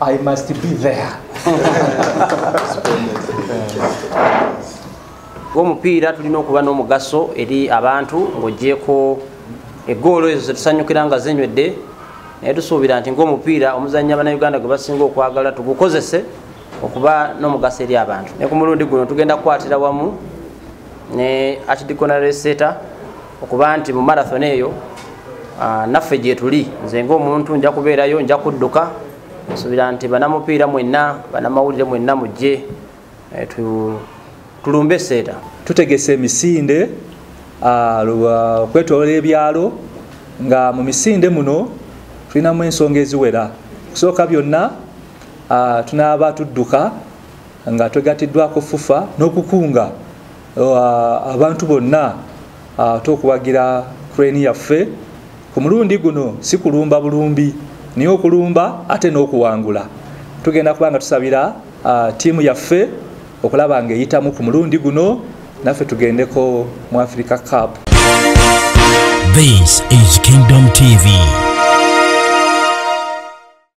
I must be there. Omupiira tulina okuba n'omugaso eri abantu ng'ogyeko eggoolo ezo zetusanyukira nga zinywedde, naye tusuubira nti ng'omupiira omuzannyo Bannayuganda gwe basinga okwagala tugukozese okuba n'omugaso eri abantu. Ne ku mulundi guno tugenda kukwatira wamu ne Archdeaconry Seeta okuba nti mu marathon eyo naffe gye tuli, nze ng'omuntu nja kubeerayo, nja kudduka. Nsuubira nti bannamupiira mwenna, bannamawulire mwenna mujje tulumbe Seeta. Tutegese emisinde okwetooloola ebyalo, nga mu misinde muno tulinamu ensonga eziwera. Okusooka byonna tunaaba tudduka nga twegatiddwako FUFA n'okukunga abantu bonna okuwagira Crane yaffe. Ku mulundi guno si kulumba bulumbi, naye okulumba ate n'okuwangula. Tugenda kuba nga tusabira ttiimu yaffe okulaba ng'eyitamu ku mulundi guno, naffe tugendeko mu Africa Cup. This is Kingdom TV.